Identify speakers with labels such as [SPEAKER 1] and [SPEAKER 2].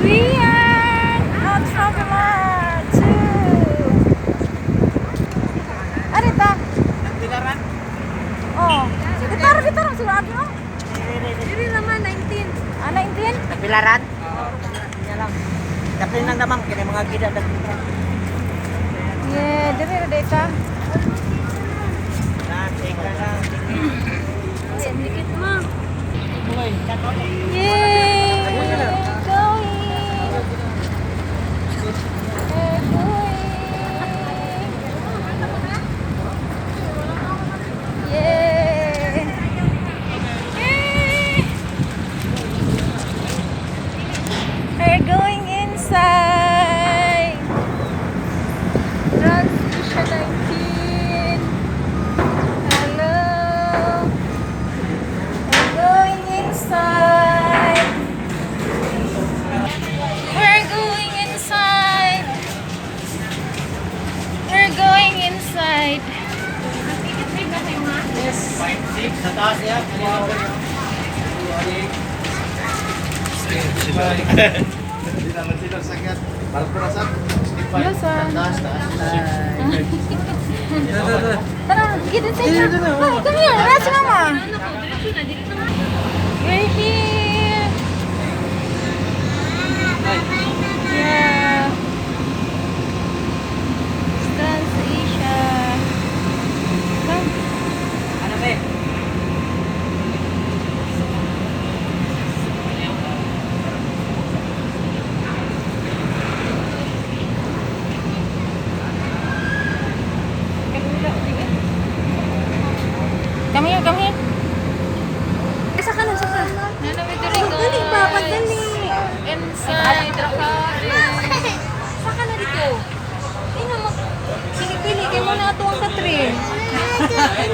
[SPEAKER 1] We are a traveler too. Arita.
[SPEAKER 2] Nagbilaran?
[SPEAKER 1] Oh. Dito ra, dito ra sila agi oh.
[SPEAKER 3] Diri naman, 19.
[SPEAKER 1] Ah, 19?
[SPEAKER 2] Nagbilaran? Oo. Lang. Daplin lang naman kini mga gida daplin.
[SPEAKER 1] Yeah, diri ra dita.
[SPEAKER 2] Na, teka lang.
[SPEAKER 3] Dikit mo.
[SPEAKER 1] Yay! Going! We're going! Yay! Yay! We're going inside! Trans-Asia 19! Hello! We're going inside. We're going inside. We're going inside.
[SPEAKER 2] Yes. 5 6 sa taas ya.
[SPEAKER 4] Hindi naman sila sakit. Parang purasan.
[SPEAKER 1] Hello, sir.
[SPEAKER 4] Taas, taas.
[SPEAKER 1] Tara, get inside na. Oh, come here. That's Mama. We're here. Yeah. Trans-Asia. Come.
[SPEAKER 2] Ano be?
[SPEAKER 1] Come here, come here.
[SPEAKER 3] Saka na, saka.
[SPEAKER 1] Dali ba? Pagdali.
[SPEAKER 3] Inside the cabin. Saka na dito. Ay, na mag... Pili-pili. Kaya mo na ito ang katri.